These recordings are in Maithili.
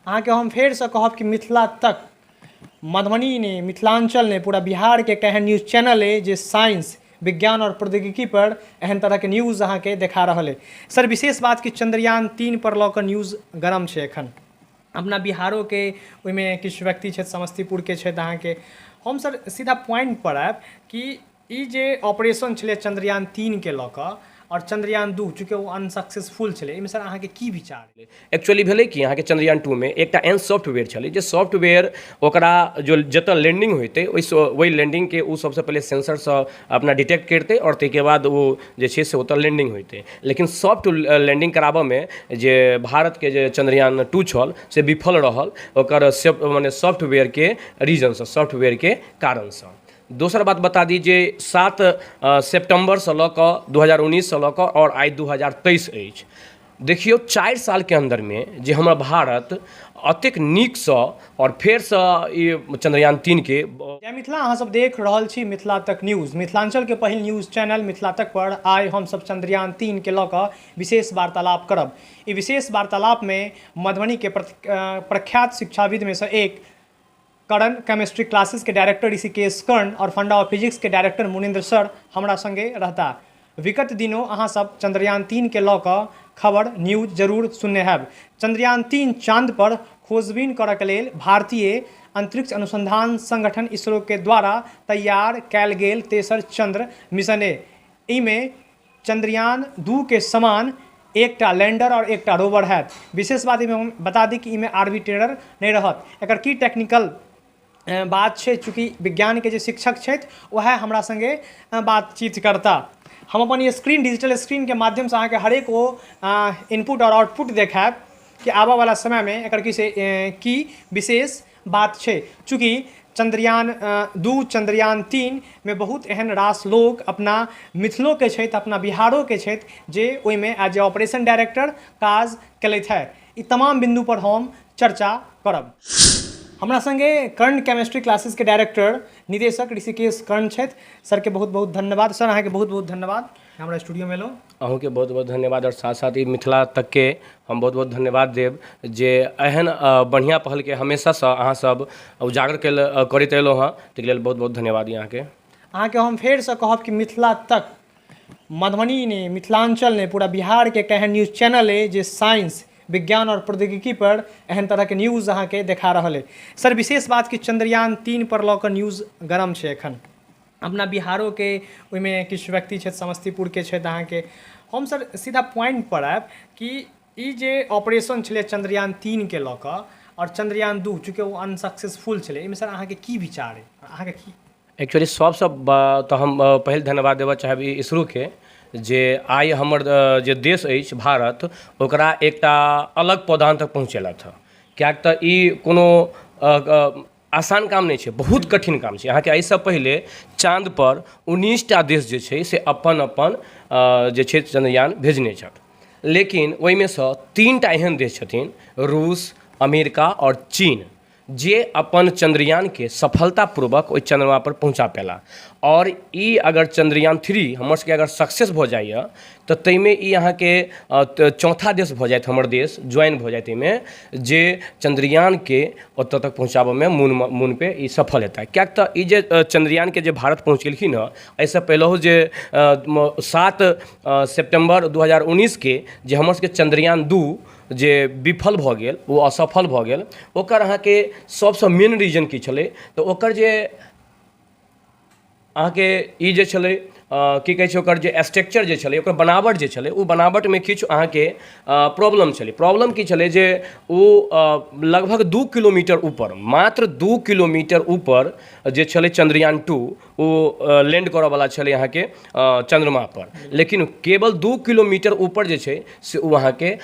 अहाँके हम फेरसँ कहब कि मिथिला तक मधुबनी नहि, मिथिलाञ्चल नहि, पूरा बिहारके एक एहन न्यूज चैनल अइ जे साइंस, विज्ञान आओर प्रौद्योगिकी पर एहन तरहके न्यूज अहाँके देखा रहल अइ। सर, विशेष बात कि चंद्रयान 3 पर लऽ कऽ न्यूज गरम छै एखन। अपना बिहारोके ओहिमे किछु व्यक्ति छथि, समस्तीपुरके छथि अहाँके। हम सर सीधा पॉइंटपर आयब कि ई जे ऑपरेशन छलै चंद्रयान 3के लऽ कऽ आओर चंद्रयान 2, चूँकि ओ अनसक्सेसफुल छलै, एहिमे सर अहाँके की विचार? एक्चुअली भेलै कि अहाँके चंद्रयान 2मे एकटा एहन सॉफ्टवेयर छलै जे सॉफ्टवेयर ओकरा जो जतऽ लैंडिंग होइतै ओहि लैंडिंगके ओ सबसँ पहिले सेंसरसँ अपना डिटेक्ट करितै आओर ताहिके बाद ओ जे छै से ओतऽ लैंडिंग होइतै। लेकिन सॉफ्ट लैंडिंग कराबऽमे जे भारतके जे चंद्रयान 2 छल से विफल रहल, ओकर मने सॉफ्टवेयरके रीजनसँ, सॉफ्टवेयरके कारणसँ। दोसर बात बता दी जे 7 सेप्टेम्बरसँ लऽ कऽ 2019सँ लऽ कऽ आओर आइ 2023 अछि। देखियौ, 4 सालके अन्दरमे जे हमर भारत एतेक नीकसँ आओर फेरसँ ई चन्द्रयान 3के। जय मिथिला, अहाँ सब देख रहल छी मिथिला तक न्यूज। मिथिलांचल के पहिल न्यूज चैनल मिथिला तक पर आइ हम सब चंद्रयान 3 के लऽ कऽ विशेष वार्तालाप करब। ई विशेष वार्तालाप में मधुबनी के प्रख्यात शिक्षाविद में से एक करण केमिस्ट्री क्लासेस के डायरेक्टर ऋषिकेश कर्ण और फंडा ऑफ फिजिक्स के डायरेक्टर मुनिंद्र सर हमरा संगे रहता। विगत दिनों अहाँ सब चंद्रयान 3 के लऽ कऽ खबर न्यूज जरूर सुनने हैब। चंद्रयान 3 चांद पर खोजबीन करऽ के लेल भारतीय अंतरिक्ष अनुसंधान संगठन इसरो के द्वारा तैयार कयल गेल तेसर चंद्र मिशन अइ। एहिमे चंद्रयान 2 के समान एकटा लैंडर और एकटा रोवर हैत। विशेष बात एहिमे हम बता दी कि एहिमे आर्बिट्रेटर नहि रहत। एकर की टेक्निकल बात छै, चूँकि विज्ञानके जे शिक्षक छथि वएह हमरा सङ्गे बातचीत करता। हम अपन ई स्क्रीन, डिजिटल स्क्रीनके माध्यमसँ अहाँके हरेक ओ इनपुट आओर आउटपुट देखायब कि आबऽवला समयमे एकर की से की विशेष बात छै। चूँकि चंद्रयान 2, चंद्रयान 3 मे बहुत एहन रास लोक अपना मिथिलोके छथि, अपना बिहारोके छथि जे ओहिमे एज ए ऑपरेशन डायरेक्टर काज केलथि हँ। ई तमाम बिन्दु पर हम चर्चा करब। हमरा संगे कर्ण केमिस्ट्री क्लासेस के डायरेक्टर निदेशक ऋषिकेश कर्ण छथि। सर के बहुत बहुत धन्यवाद। सर, अहाँके बहुत बहुत धन्यवाद हमरा स्टूडियो में एलहुँ। अहूँके बहुत बहुत धन्यवाद आओर साथ साथ ई मिथिला तकके हम बहुत बहुत धन्यवाद देब जे एहन बढ़िआँ पहलके हमेशासँ अहाँसभ उजागर करैत एलहुँ हँ, ताहिके लेल बहुत बहुत धन्यवाद अहाँके। अहाँके हम फेरसँ कहब कि मिथिला तक मधुबनी नहि, मिथिलाञ्चल नहि, पूरा बिहारके एक एहन न्यूज चैनल अइ जे साइंस, विज्ञान आओर प्रौद्योगिकी पर एहन तरहके न्यूज अहाँके देखा रहल अइ। सर, विशेष बात कि चंद्रयान 3 पर लऽ कऽ न्यूज गरम छै एखन। अपना बिहारोके ओहिमे किछु व्यक्ति छथि, समस्तीपुरके छथि अहाँके। हम सर सीधा पॉइंटपर आयब कि ई जे ऑपरेशन छलै चंद्रयान 3के लऽ कऽ आओर चंद्रयान 2, चूँकि ओ अनसक्सेसफुल छलै, एहिमे सर अहाँके की विचार अइ? अहाँके की एक्चुअली सभसँ तऽ हम पहिल धन्यवाद देबऽ चाहब ई इसरोके जे आइ हमर जे देश अछि भारत, ओकरा एकटा अलग पौदान तक पहुँचेलथि हँ, किएक तऽ ई कोनो आसान काम नहि छै, बहुत कठिन काम छै अहाँके। एहिसँ पहिले चाँदपर 19टा देश जे छै से अपन अपन जे छै चन्द्रयान भेजने छथि, लेकिन ओहिमे सँ 3टा एहन देश छथिन, रूस, अमेरिका आओर चीन, जे अपन चन्द्रयानके सफलतापूर्वक ओहि चन्द्रमापर पहुँचा पेला। आओर ई अगर चन्द्रयान 3 हमर सबके अगर सक्सेस भऽ जाइए तऽ ताहिमे ई अहाँके चौथा देश भऽ जायत, हमर देश ज्वाइन भऽ जायत एहिमे जे चन्द्रयानके ओतऽ तक पहुँचाबऽमे मूनपर ई सफल हेताह। किएक तऽ ई जे चन्द्रयानके जे भारत पहुँचेलखिन हँ, एहिसँ पहिलहो जे 7 सेप्टेम्बर 2019के जे हमर सबके चन्द्रयान 2 जे विफल भऽ गेल, ओ असफल भऽ गेल, ओकर अहाँके सबसँ मेन रीजन की छलै? तऽ ओकर जे अहाँके ई जे छलै, की कहै छै, ओकर जे स्ट्रक्चर जे छलै, ओकर बनावट जे छलै, ओ बनावटमे किछु अहाँके प्रॉब्लम छलै। प्रॉब्लम की छलै जे ओ लगभग 2 किलोमीटर ऊपर, मात्र 2 किलोमीटर ऊपर जे छलै चन्द्रयान 2, ओ लैंड करऽवला छलै अहाँके चन्द्रमापर, लेकिन केवल 2 किलोमीटर ऊपर जे छै से ओ अहाँके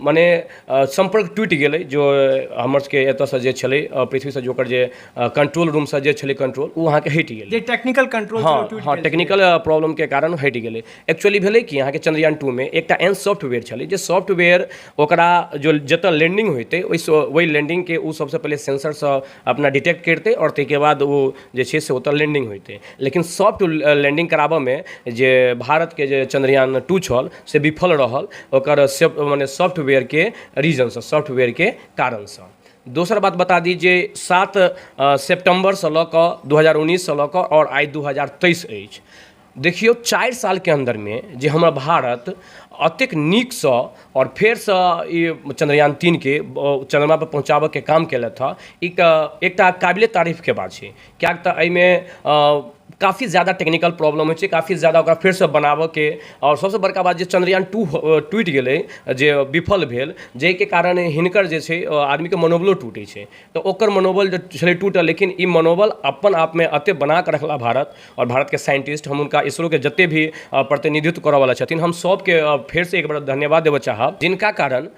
मने सम्पर्क टूटि गेलै। जो हमर सबके एतऽसँ जे छलै, पृथ्वीसँ जे ओकर जे कंट्रोल रूमसँ जे छलै कंट्रोल, ओ अहाँके हटि गेलै। जे टेक्निकल कंट्रोल। हँ, टेक्निकल प्रॉब्लमके कारण हटि गेलै। एक्चुअली भेलै कि अहाँके चन्द्रयान 2मे एकटा एहन सॉफ्टवेयर छलै जे सॉफ्टवेयर ओकरा जो जतऽ लैंडिंग होइतै ओहि लैंडिंगके ओ सबसँ पहिले सेंसरसँ अपना डिटेक्ट करितै आओर ताहिके बाद ओ जे छै से ओतऽ लैंडिंग होइतै। होइतै। लेकिन सॉफ्ट लैंडिंग कराबऽमे जे भारतके जे चन्द्रयान 2 छल से विफल रहल, ओकर मने सॉफ्टवेयरके रीजनसँ, सॉफ्टवेयरके कारणसँ। दोसर बात बता दी जे 7 सेप्टेम्बरसँ लऽ कऽ 2019सँ लऽ कऽ आओर आइ 2023 अछि। देखियौ 4 सालके अन्दरमे जे हमर भारत एतेक नीकसँ आओर फेरसँ ई चन्द्रयान 3के चन्द्रमापर पहुँचाबऽके काम केलथि हँ, ई एकटा काबिले तारीफके बात छै। किएक तऽ एहिमे काफी ज्यादा टेक्निकल प्रॉब्लम होइ छै, काफी ज्यादा ओकरा फेरसँ बनाबऽके, आओर सबसँ बड़का बात जे चन्द्रयान 2 टूटि गेलै, जे विफल भेल, जाहिके कारण हिनकर जे छै आदमीके मनोबलो टूटै छै। तऽ ओकर मनोबल जे छलै टूटल, लेकिन ई मनोबल अपन आपमे एतेक बनाकऽ रखला भारत आओर भारतके साइंटिस्ट। हम हुनका इसरोके जतेक भी प्रतिनिधित्व करऽवला छथिन, हम सबके फेरसँ एक बेर धन्यवाद देबऽ चाहब, जिनका कारण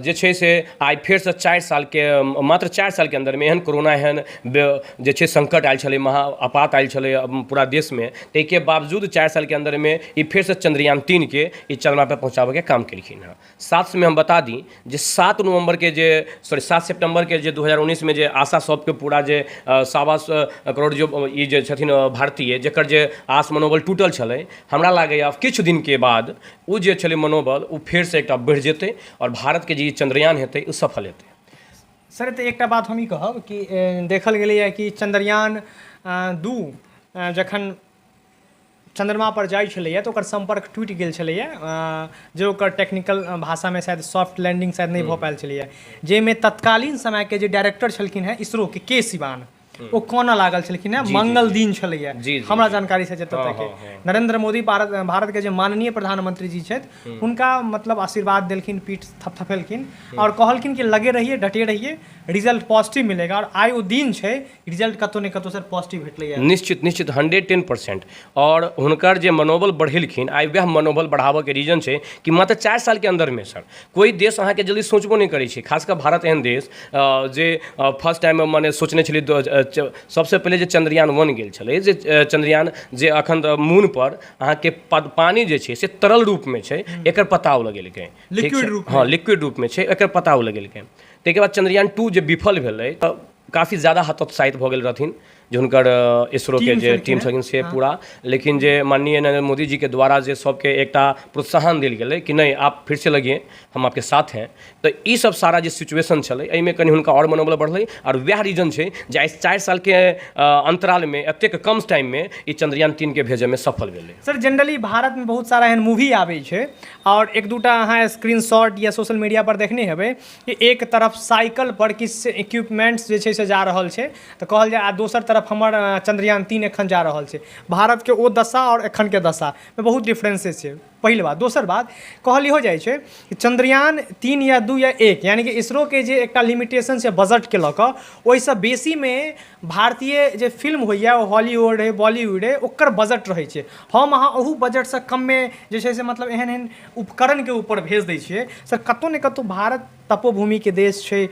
जे छै से आइ फेरसँ 4 सालके, मात्र 4 सालके अन्दरमे एहन कोरोना एहन जे छै संकट आयल छलै, महा आपात आयल छलै पूरा देशमे, ताहिके बावजूद 4 सालके अन्दरमे ई फेरसँ चन्द्रयान 3के ई चन्द्रमापर पहुँचाबऽके काम केलखिन हँ। साथमे हम बता दी जे 7 नवम्बरके जे सॉरी 7 सेप्टेम्बरके जे 2019मे जे आशा सबके पूरा जे 1.25 करोड़ जो ई जे छथिन भारतीय, जकर जे आस मनोबल टूटल छलै, हमरा लागैए किछु दिनके बाद ओ जे छलै मनोबल ओ फेरसँ एकटा बढ़ि जेतै आओर भारतके जे ई चन्द्रयान हेतै ओ सफल हेतै। सर तऽ एकटा बात हम ई कहब कि देखल गेलैए कि चन्द्रयान 2 जखन चन्द्रमा पर जाइ छलैए तऽ ओकर सम्पर्क टूटि गेल छलैए, जे ओकर टेक्निकल भाषामे शायद सॉफ्ट लैंडिंग शायद नहि भऽ पायल छलैए, जाहिमे तत्कालीन समयके जे डायरेक्टर छलखिन हेँ इसरोके के सिवान, ओ कानऽ लागल छलखिन हेँ। मंगल दिन छलैए हमरा जानकारी से जतऽ तक, नरेंद्र मोदी भारतके जे माननीय प्रधानमंत्री जी छथि हुनका मतलब आशीर्वाद देलखिन, पीठ थपथपेलखिन आओर कहलखिन कि लगे रहिए, डटे रहिए, रिजल्ट पॉजिटिव मिलेगा। आओर आइ ओ दिन छै, रिजल्ट कतौ ने कतौ सर पॉजिटिव भेटलैए। निश्चित निश्चित 110%। आओर हुनकर जे मनोबल बढ़ेलखिन, आइ वएह मनोबल बढ़ाबऽके रीजन छै कि मात्र 4 सालके अन्दरमे सर कोइ देश अहाँके जल्दी सोचबो नहि करै छै, खास कऽ भारत एहन देश जे फर्स्ट टाइम मने सोचने छलै। सबसँ पहिले जे चन्द्रयान 1 गेल छलै, जे चन्द्रयान जे अखन मून पर अहाँके पानि जे छै से तरल रूपमे छै, एकर पता ओ लगेलकै, हँ लिक्विड रूपमे छै, एकर पता ओ लगेलकै। ताहिके बाद चन्द्रयान 2 जे विफल भेलै तऽ काफी ज्यादा हतोत्साहित भऽ गेल रहथिन जे हुनकर इसरोके जे टीम छलखिन से पूरा, लेकिन जे माननीय नरेंद्र मोदी जीके द्वारा जे सबके एकटा प्रोत्साहन देल गेलै कि नहीं आप फिर से लगिए, हम आपके साथ हैं, तऽ ई सब सारा जे सिचुएशन छलै एहिमे कनि हुनका आओर मनोबल बढ़लै। आओर वएह रीजन छै जे आइ 4 सालके अन्तरालमे एतेक कम टाइममे ई चन्द्रयान 3के भेजैमे सफल भेलै। सर जनरली भारतमे बहुत सारा एहन मूवी आबै छै आओर एक दूटा अहाँ स्क्रीनशॉट या सोशल मीडिया पर देखने हेबै कि एक तरफ साइकिल पर किछु इक्विपमेंट्स जे छै से जा रहल छै तऽ कहल जाय, आ दोसर तरफ हमर चन्द्रयान 3 एखन जा रहल छै। भारतके ओ दशा आओर एखनके दशामे बहुत डिफरेंसेस छै, पहिल बात। दोसर बात कहल इहो जाइ छै कि चन्द्रयान 3 या 2 या 1, यानी कि इसरोके जे एकटा लिमिटेशन छै बजटके लऽ कऽ, ओहिसँ बेसीमे भारतीय जे फिल्म होइए ओ हॉलीवुड हइ बॉलीवुड हइ ओकर बजट रहै छै। हम अहाँ ओहू बजटसँ कममे जे छै से मतलब एहन एहन उपकरणके ऊपर भेज दै छियै। सर कतहु ने कतहु भारत तपोभूमिके देश छै,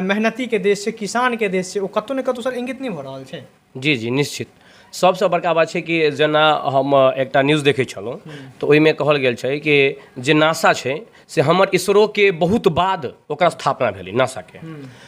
मेहनतीके देश छै, किसानके देश छै, ओ कतहु ने कतहु सर इंगित नहि भऽ रहल छै? जी जी निश्चित। सबसँ बड़का बात छै कि जेना हम एकटा न्यूज देखै छलहुँ तऽ ओहिमे कहल गेल छै कि जे नासा छै से हमर इसरोके बहुत बाद ओकर स्थापना भेलै नासाके,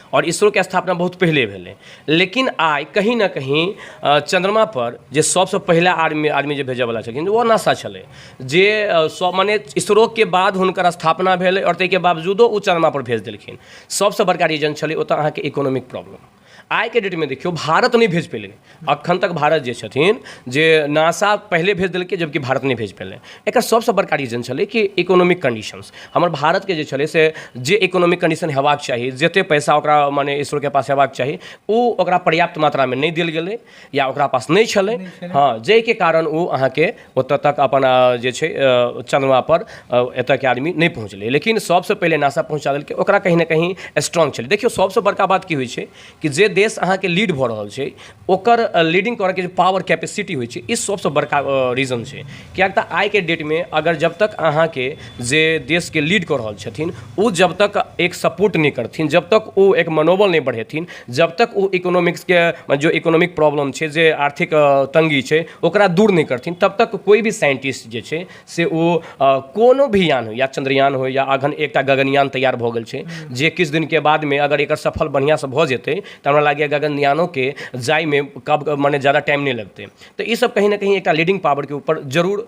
आओर इसरोके स्थापना बहुत पहिले भेलै, लेकिन आइ कहीं ने कहीं चन्द्रमापर जे सबसँ पहिला आदमी जे भेजैवला छलखिन ओ नासा छलै, जे सब मने इसरोके बाद हुनकर स्थापना भेलै आओर ताहिके बावजूदो ओ चन्द्रमापर भेज देलखिन। सबसँ बड़का रीजन छलै ओतऽ अहाँके इकोनॉमिक प्रॉब्लम। आइके डेटमे देखियौ भारत नहि भेज पेलै अखन तक। भारत जे छथिन जे नासा पहिले भेज देलकै, जबकि भारत नहि भेज पेलै। एकर सबसँ बड़का रीजन छलै कि इकोनॉमिक कंडीशंस हमर भारतके जे छलै से जे इकोनॉमिक कंडीशन हेबाक चाही, जतेक पैसा ओकरा मने इसरोके पास हेबाक चाही, ओ ओकरा पर्याप्त मात्रामे नहि देल गेलै या ओकरा पास नहि छलै, हँ, जाहिके कारण ओ अहाँके ओतऽ तक अपन जे छै चन्द्रमापर एतऽके आदमी नहि पहुँचलै। लेकिन सबसँ पहिले नासा पहुँचा देलकै, ओकरा कहीं ने कहीं स्ट्रॉन्ग छलै। देखियौ सबसँ बड़का बात की होइ छै कि जे देश अहाँके लीड भऽ रहल छै ओकर लीडिंग करऽके जे पावर कैपेसिटी होइ छै, ई सबसँ बड़का रीजन छै। किएक तऽ आइके डेटमे अगर जब तक अहाँके जे देशके लीड कऽ रहल छथिन ओ जब तक एक सपोर्ट नहि करथिन, जब तक ओ एक मनोबल नहि बढ़ेथिन, जब तक ओ इकोनॉमिक्सके जो इकोनॉमिक प्रॉब्लम छै, जे आर्थिक तंगी छै, ओकरा दूर नहि करथिन, तब तक कोइ भी साइंटिस्ट जे छै से ओ कोनो भी यान होइ, या चन्द्रयान होइ या अखन एकटा गगनयान तैयार भऽ गेल छै, जे किछु दिनके बादमे अगर एकर सफल बढ़िआँसँ भऽ जेतै तऽ हमरा लागैए गगनयानोके जाइमे कब मने ज्यादा टाइम नहि लगतै। तऽ ईसब कहीं ने कहीं एकटा लीडिंग पावरके ऊपर जरूर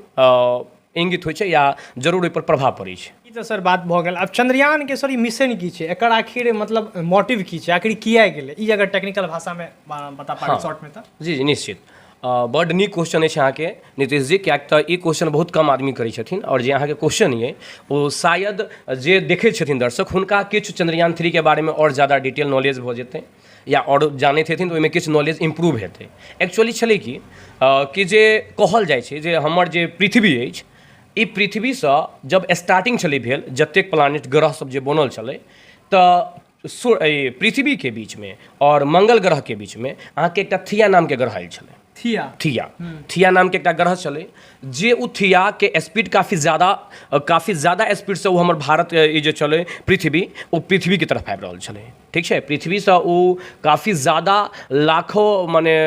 इंगित होइ छै या जरूर ओहिपर प्रभाव पड़ै छै। ई तऽ सर बात भऽ गेल। आब चंद्रयानके सर ई मिशन की छै, एकर आखिर मतलब मोटिव की छै, आखिर किया गेलै, ई अगर टेक्निकल भाषामे बता पाबी शॉर्टमे तऽ। जी जी निश्चित, बड्ड नीक क्वेश्चन अछि अहाँके नीतीश जी, किएक तऽ ई क्वेश्चन बहुत कम आदमी करै छथिन आओर जे अहाँके क्वेश्चन अइ ओ शायद जे देखै छथिन दर्शक हुनका किछु चंद्रयान थ्रीके बारेमे आओर ज्यादा डिटेल नॉलेज भऽ जेतै या आओर जानैत हेथिन तऽ ओहिमे किछु नॉलेज इम्प्रूव हेतै। एक्चुअली छलै कि कि जे कहल जाइ छै जे हमर जे पृथ्वी अछि ई पृथ्वीसँ जब स्टार्टिंग छलै भेल जतेक प्लानेट ग्रह सब जे बनल छलै तऽ पृथ्वीके बीचमे आओर मंगल ग्रहके बीचमे अहाँके एकटा थिया नामके ग्रह आयल छलै। थिया थिया थिया नामके एकटा ग्रह छलै जे ओ थियाके स्पीड काफी ज्यादा स्पीडसँ ओ हमर भारत ई जे छलै पृथ्वी, ओ पृथ्वीके तरफ आबि रहल छलै। ठीक छै, पृथ्वीसँ ओ काफी ज्यादा लाखो मने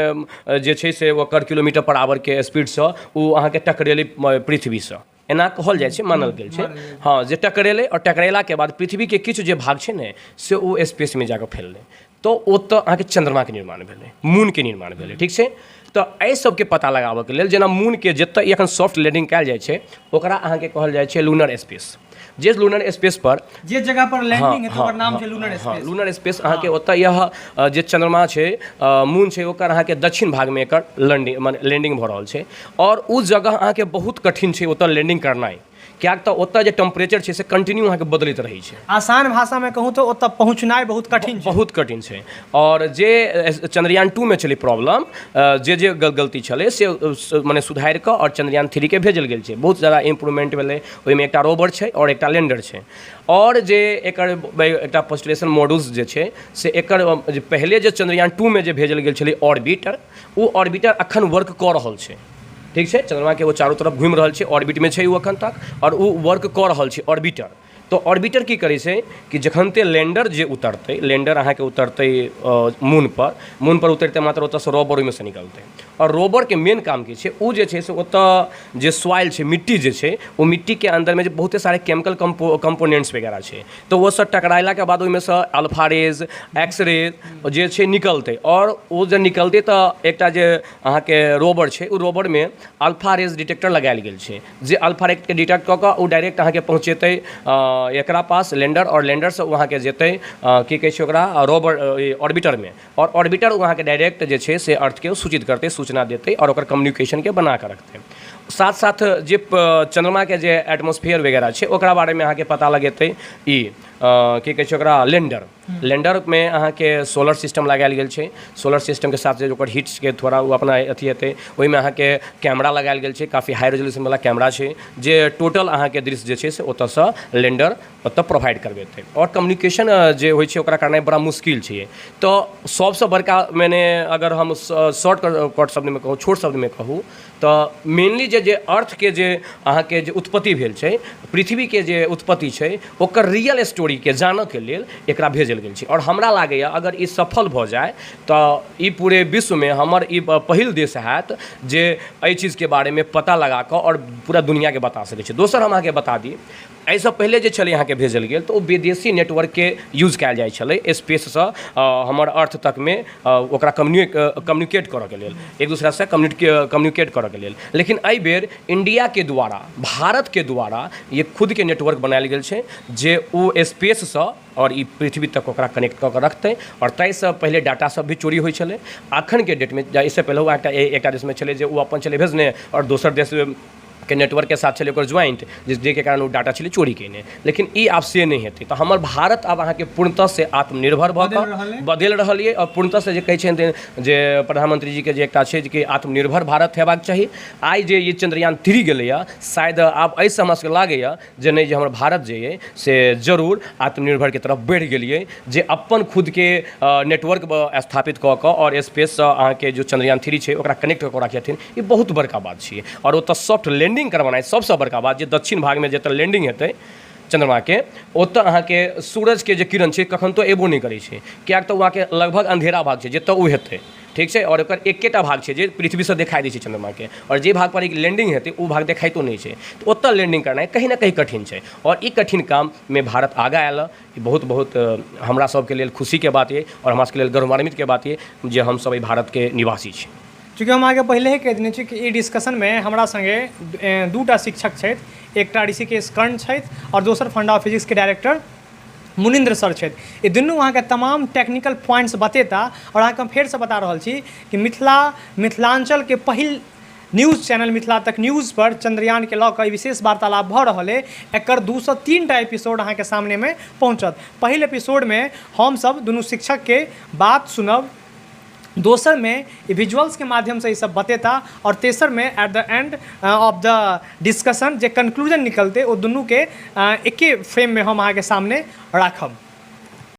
जे छै से ओकर किलोमीटर पर आवरके स्पीडसँ ओ अहाँके टकरेलै पृथ्वीसँ, एना कहल जाइ छै, मानल गेल छै, हँ, जे टकरेलै आओर टकरेलाके बाद पृथ्वीके किछु जे भाग छै ने से ओ स्पेसमे जाकऽ फैललै, तऽ ओतऽ अहाँके चन्द्रमाके निर्माण भेलै, मूनके निर्माण भेलै। ठीक छै, तऽ एहि सबके पता लगाबऽके लेल जेना मूनके जतऽ ई एखन सॉफ्ट लैंडिंग कयल जाइ छै ओकरा अहाँके कहल जाइ छै लूनर स्पेस, जे लूनर स्पेस पर जे जगह पर लैंडिंग हेतै ओकर नाम छै लूनर स्पेस। लूनर स्पेस अहाँके ओतऽ यह जे चन्द्रमा छै, मून छै, ओकर अहाँके दक्षिण भागमे एकर लैंडिंग मने लैंडिंग भऽ रहल छै आओर ओ जगह अहाँके बहुत कठिन छै ओतऽ लैंडिंग करनाइ, किएक तऽ ओतऽ जे टेम्परेचर छै से कंटिन्यू अहाँके बदलैत रहै छै। आसान भाषामे कहूँ तऽ ओतऽ पहुँचनाइ बहुत कठिन छै। बहुत कठिन छै। आओर जे चन्द्रयान टूमे छलै प्रॉब्लम, जे जे गलती छलै से मने सुधारि कऽ आओर चन्द्रयान थ्रीके भेजल गेल छै। बहुत ज्यादा इम्प्रूवमेंट भेलै ओहिमे, एकटा रोवर छै आओर एकटा लैंडर छै आओर जे एकर एकटा पोस्टलेशन मॉड्यूल्स जे छै से एकर जे पहिले जे चन्द्रयान टूमे जे भेजल गेल छलै ऑर्बिटर, ओ ऑर्बिटर अखन वर्क कऽ रहल छै। ठीक छै, चन्द्रमाके ओ चारू तरफ घुमि रहल छै, ऑर्बिटमे छै ओ अखन तक आओर ओ वर्क कऽ रहल छै ऑर्बिटर। तऽ ऑर्बिटर की करै छै कि जखनते लैंडर जे उतरतै, लैंडर अहाँके उतरतै मूनपर, मूनपर उतरिते मात्र ओतऽसँ रोबर ओहिमेसँ निकलतै आओर रोबरके मेन काम की छै, ओ जे छै से ओतऽ जे सॉइल छै, मिट्टी जे छै, ओ मिट्टीके अन्दरमे जे बहुते सारे केमिकल कम्पोनेंट्स वगैरह छै, तऽ ओ सब टकरायलाके बाद ओहिमेसँ अल्फा रेज, एक्स रे जे छै निकलतै आओर ओ जे निकलतै तऽ एकटा जे अहाँके रोबर छै ओ रोबरमे अल्फा रेज डिटेक्टर लगायल गेल छै जे अल्फा रेजके डिटेक्ट कऽ कऽ ओ डायरेक्ट अहाँके पहुँचेतै एकरा पास लैंडर आओर लैंडरसँ ओ अहाँके जेतै की कहै छै ओकरा रोबर ऑर्बिटरमे आओर ऑर्बिटर ओ अहाँके डायरेक्ट जे छै से अर्थके सूचित करतै, सूचना देतै आओर ओकर कम्युनिकेशनके बनाकऽ रखतै। साथ साथ जे चन्द्रमाके जे एटमोस्फियर वगैरह छै ओकरा बारेमे अहाँके पता लगेतै ई की कहै छै ओकरा लैंडर। लैंडरमे अहाँके सोलर सिस्टम लगायल गेल छै, सोलर सिस्टमके साथ जे ओकर हीट्सके थोड़ा ओ अपना अथी हेतै, ओहिमे अहाँके कैमरा लगायल गेल छै, काफी हाई रेजोल्यूशनवला कैमरा छै जे टोटल अहाँके दृश्य जे छै से ओतऽसँ लैंडर ओतऽ प्रोवाइड करबेतै आओर कम्युनिकेशन जे होइ छै ओकरा करनाइ बड़ा मुश्किल छै। तऽ सबसँ बड़का मने अगर हम शॉर्ट कट शब्दमे कहू, छोट शब्दमे कहू तऽ मेनली जे जे अर्थके जे अहाँके जे उत्पत्ति भेल छै, पृथ्वीके जे उत्पत्ति छै, ओकर रियल स्टोरीके जानऽके लेल एकरा भेजल गेल छै। आओर हमरा लागैए अगर ई सफल भऽ जाय तऽ ई पूरे विश्वमे हमर ई पहिल देश हैत जे एहि चीजके बारेमे पता लगा कऽ आओर पूरा दुनिआँके बता सकै छै। दोसर हम अहाँके बता दी, एहिसँ पहिले जे छलै अहाँके भेजल गेल तऽ ओ विदेशी नेटवर्कके यूज कयल जाइ छलै स्पेससँ हमर अर्थ तकमे ओकरा कम्युनिकेट करऽके लेल, एक दोसरासँ कम्युनिकेट करऽके लेल, लेकिन एहिबेर इण्डियाके द्वारा, भारतके द्वारा ई खुदके नेटवर्क बनायल गेल छै जे ओ स्पेससँ आओर ई पृथ्वी तक ओकरा कनेक्ट कऽ कऽ रखतै। आओर ताहिसँ पहिले डाटा सब भी चोरी होइ छलै। अखनके डेटमे एहिसँ पहिले एकटा देशमे छलै जे ओ अपन छलै भेजने आओर दोसर देश के नेटवर्कके साथ छलै ओकर ज्वाइंट, जाहिके कारण ओ डाटा छलै चोरी कयने, लेकिन ई आब से नहि हेतै। तऽ हमर भारत आब अहाँके पूर्णतः से आत्मनिर्भर भऽ कऽ बदलि रहल यऽ आओर पूर्णतः से जे कहै छथिन जे प्रधानमंत्री जीके जे एकटा छै कि आत्मनिर्भर भारत हेबाक चाही, आइ जे ई चन्द्रयान थ्री गेलैए शायद आब एहिसँ हमरा सबके लागैए जे नहि, जे हमर भारत जे अइ से जरूर आत्मनिर्भरके तरफ बढ़ि गेलियै जे अपन खुदके नेटवर्क स्थापित कऽ कऽ आओर स्पेससँ अहाँके जे चन्द्रयान थ्री छै ओकरा कनेक्ट कऽ कऽ राखै छथिन। ई बहुत बड़का बात छियै। आओर ओतऽ सॉफ्ट लैंडिंग करवानाइ सबसँ बड़का बात, जे दक्षिण भागमे जतऽ लैंडिंग हेतै चन्द्रमाके ओतऽ अहाँके सूरजके जे किरण छै कखन तऽ एबो नहि करै छै, किएक तऽ ओ अहाँके लगभग अन्धेरा भाग छै जतऽ ओ हेतै। ठीक छै। आओर ओकर एकेटा भाग छै जे पृथ्वीसँ देखाइ दै छै चन्द्रमाके, आओर जे भागपर ई लैंडिंग हेतै ओ भाग देखाइतो नहि छै। तऽ ओतऽ लैंडिंग करनाइ कहीं ने कहीं कठिन छै, आओर ई कठिन काममे भारत आगाँ आयल हँ। ई बहुत बहुत हमरा सबके लेल खुशीके बात अइ आओर हमरा सबके लेल गौरवान्वितके बात अइ जे हमसब एहि भारतके निवासी छी। चूँकि हम अहाँके पहिले ही कहि देने छी कि ई डिस्कशनमे हमरा सङ्गे दूटा शिक्षक छथि, एकटा ऋषिकेश कर्ण छथि आओर दोसर फंडा ऑफ फिजिक्सके डायरेक्टर मुनीन्द्र सर छथि। ई दुनू अहाँके तमाम टेक्निकल पॉइंट्स बतेता। आओर अहाँके हम फेरसँ बता रहल छी कि मिथिलाञ्चलके पहिल न्यूज चैनल मिथिला तक न्यूज पर चंद्रयानके लऽ कऽ ई विशेष वार्तालाप भऽ रहल अइ। एकर 2 सँ 3टा एपिसोड अहाँके सामनेमे पहुँचत। पहिल एपिसोडमे हमसभ दुनू शिक्षकके बात सुनब, दोसरमे ई विजुअल्सके माध्यमसँ ई सब बतेता, आओर तेसरमे at the end of the discussion जे कंक्लूजन निकलतै ओ दुनूके एके फ्रेममे हम अहाँके सामने राखब।